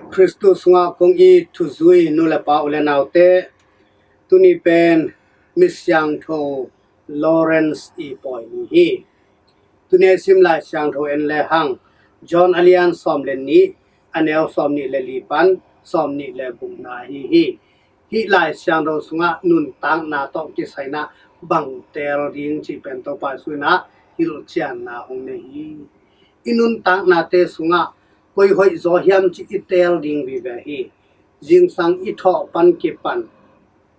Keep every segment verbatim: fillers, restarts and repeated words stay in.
Khristu sungah kong it thuzui nu le pa, u le naute, tuni pen Misiangtho Lawrence i pawi ni hi. Tuni a i sim Lai Siangtho en le hang, John a lian sawm le nih, a neu sawm nih le li pan sawm nih le gukna ahi hi. Hih Lai Siangtho sungah nuntakna tawh kisai in ah bang teel ding cih pen Topa Jesu in ah hilhcianna hong nei hi. I nuntaknate sungah koi hoih zaw hiam cih i teel ding vive hi. Zingsang i thawh pan kipan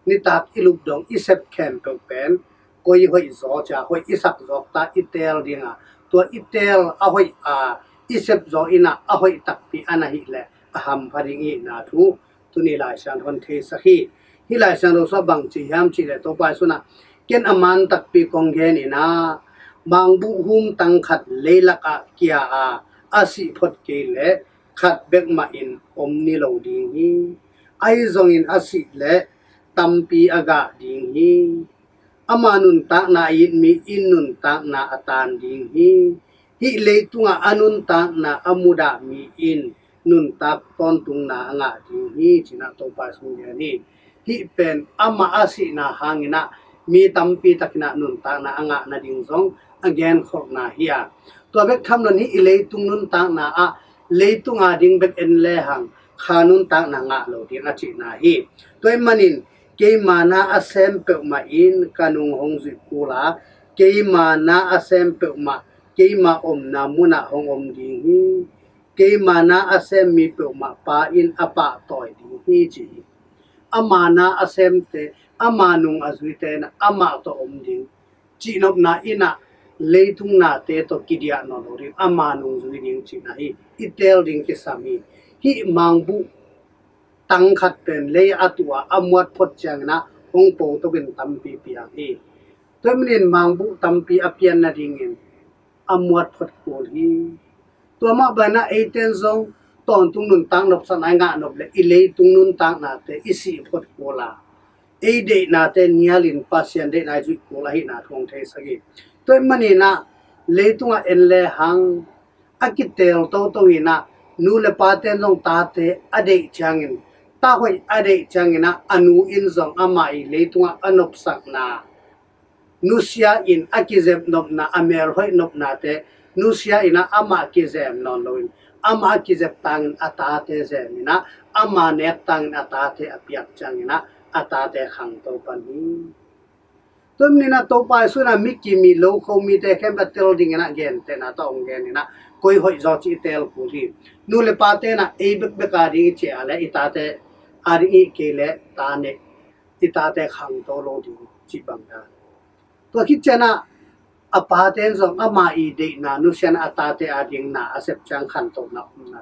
nitak i lup dong i sep khempeuh pen koi hoih zaw, cia hoih i sak zawk ta i teel ding a, tua i teel a hoih a i sep zaw in ah a hoih takpi a na hih leh a hampha ding i hihna thu tuni Lai Siangtho in theisak hi. Hih Lai Siangtho sungah bang ci hiam cih leh Topa Jesu in ah, ken a man takpi kong gen in ah, mangbuh hum tang khat leilak ah kia a, a sih phot kei leh khat bek mah in om ni lo ding hi. Ahi zongin a sih leh tampi a gah ding hi. Ama nuntakna a it mi in nuntakna a taan ding hi. Hih leitungah a nuntakna a mudah mi in nuntak tawntungna a ngah ding hi, ci-in ah Topa Jesu in gen hi. Hih pen amah a sihna hangin ah mi tampi takin ah nuntakna a ngah nading zong a genkholhna hi a, tua bek tham lo in hih i leitung nuntakna ah leitung a ding bek en le hang kha nuntakna ngah lo ding a cihna hi. Tua ahih manin keima na a sem peuhmah in ka nung hong zuih kul a, keima na a sem peuhmah keima omna munah hong om ding hi. Keima na a sem mi peuhmah Pa in a pahtawi ding hi, ci hi. Ama na a semte, ama nung a zuite in ah amah tawh om ding cihnopna in ah leitung nate tawh kidiah nawn lo ding, ama nung zui ding cihna hi. I teel ding kisam hi. Hih mangbuh tang khat pen lei a tuh a, a muat phot ciangin ah hong po tokin tampi piang hi. Tua ahih manin mangbuh tampi a pian nadingin a muat phot kul hi. Tua mah bangin ah eite in zong tawntung nuntak nopsakna i ngah nop leh i leitung nuntaknate i sih phot kul a, ei deihnate nialin Pasian deihna i zuih kul ahihna thu hong theisak hi. Tua ahih manin ah leitungah en le hang a kiteel toto in ah nu le pate in zong tate a deih ciangin, ta hoih a deih ciangin ah a nu in zong amah i leitungah a nopsakna nusia in a kizep nopna, a melhoih nopnate nusia in ah amah kizem nawn loin, amah a kizep tangin a tate zem in ah, amah nek tangin a tate a piak ciangin ah a tate khangto pan hi. Tua ahih manin ah Topa Jesu in ah mi kim i lo kho mite khempeuh a teel dingin ah gentehna tawh hong gen in ah koi hoih zaw cih i teel kul hi. Nu le pate in ah ei bekbek a ding i ciah leh i tate a ding i hih kei leh ta nek, i tate khangto lo ding cih bang dan. Tua khit ciangin ah a pate in zong ama i deihna nusia in a tate a ding na a sep ciang khantona om na.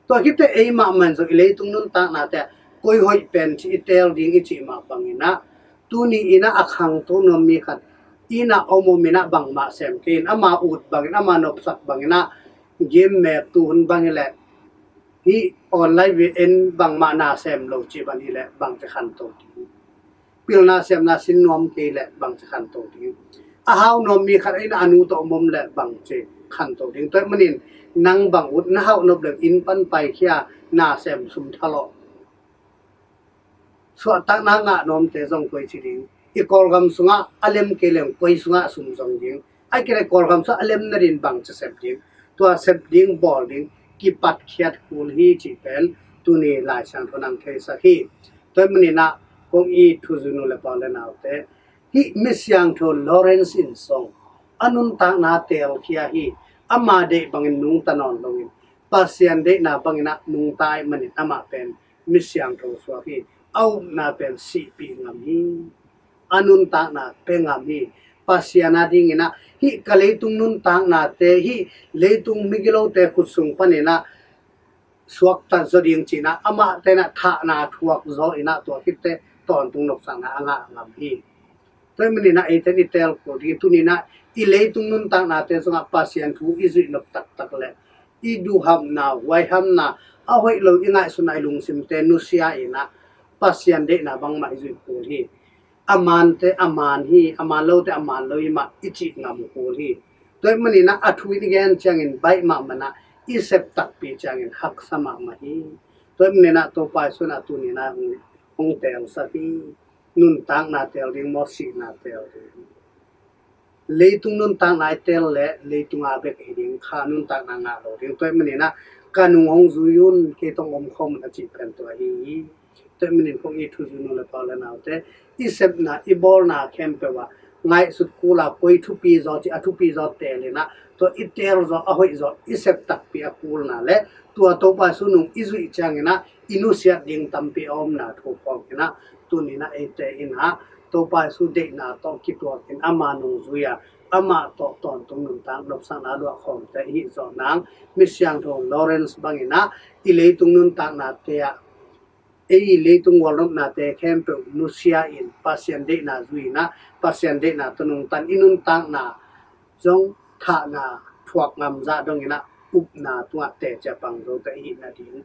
Tua khit teh ei mahmah in zong i leitung nuntaknate ah koi hoih pen cih i teel ding i cih mah bangin ah tuni in ah a khangto nuam mi khat inn ah om om in ah bangmah sem kei in, ama ut bangin, ama nopsak bangin ah game mek tu hun bang hi leh hih online ve en bangmah na sem lo cih bang hi leh bangci khanto ding? Pilna siamna sin nuam kei leh bangci khanto ding? A hau nuam mi khat in a nu tawh om om leh bangci khanto ding? Tua ahih manin nang bang ut, na hauh nop leh inn pan paikhia, na sem sum thalawh. Suahtakna ngah nuamte zong koi ci ding? I Kawlgam sungah a lem kei leng koi sungah sum zong ding? Ahih kei leh Kawlgam sungah a lem nadin bangci sep ding? Tua sep ding, bawl ding kipatkhiat kul hi cih pen tuni Lai Siangtho in hong theisak hi. Tua ahih manin ah kong it thuzui nu le pa, u le naute, hih Misiangtho Lawrence in zong a nuntakna teelkhia hi. Ama deih bangin nungta nawn loin Pasian deihna bangin ah nungta ahih manin amah pen Misiangtho suak hi. A upna pen sihpih ngam hi. A nuntakna pia ngam hi. Pasian a dingin ah hih ka leitung nuntaknate, hih leitung migilote khut sung panin ah suaktat zaw ding ci-in ah amahte in ah thahna thuak zaw in ah tua khit teh tawntung nopsakna a ngah ngam hi. Tua ahih manin ah eite in i teel kul ding, tuni in ah i leitung nuntaknate sungah Pasian thu i zuih nop taktak leh i duhhapna, huaihamna, a hoih lo i ngaihsutna, i lungsimte nusia in ah Pasian deihna bangmah i zuih kul hi. A mante a man hi, a man lote a man lo hi mah i cih ngam kul hi. Tua ahih manin ah a thu in i gen ciangin baih mahmah in ah, i sep takpi ciangin haksa mahmah hi. Tua ahih manin ah Topa Jesu in ah tuni in ah hong, hong teelsak hi. Nuntakna teel ding maw, sihna teel ding? Leitung nuntakna i teel leh leitung a bek hi ding, kha nuntakna ngah lo ding. Tua ahih manin ah ka nung hong zui un, kei tawh omkhawm un a cih pen tua hi. Tua ahih manin kong it thuzui nu le pa u le naute, i sepna i bawlna khempeuh ah ngaihsut kul a, koi thupi zaw ci a thupi zaw teel in ah, tua i teel zaw a hoih zaw i sep takpi a kulna le tua Topa Jesu nung i zuih ciangin ah i nusiat ding tampi a omna thu phawk in ah, tuni in ah eite in ah Topa Jesu deihna tawh kituak in ama nung zui a, amah tawh tawntung nuntak nopsakna luah khawmte i hih zawh nang, Misiangtho Lawrence bangin ah i leitung nuntaknate ah, ei leitung gualnopnate khempeuh nusia in Pasian deihna zui in ah, Pasian deihna tawh nungta in i nuntakna zong thahna thuak ngam zah dongin ah upna tungah teciah pang zote i hih nading,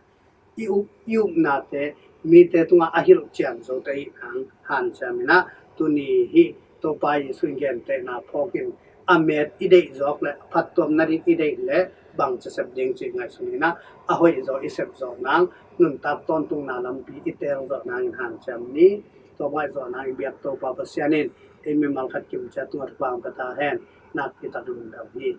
i up, i upnate mite tungah a hilh cian zote i hih nang hanciam in ah, tuni hih Topa Jesu in gentehna phawk in a met i deih zawk le a phattuam nading i deih le bangci sep ding cih ngaihsun in ah, a hoih zaw i sep zawh nang, nuntak tawntungna lampi i teel zawh nangin hanciam ni. Tua bang i zawh nang i biak Topa Pasian in ei mimal khat kimciat tungah thupha hong pia ta hen. Nakpi tak lungdam hi.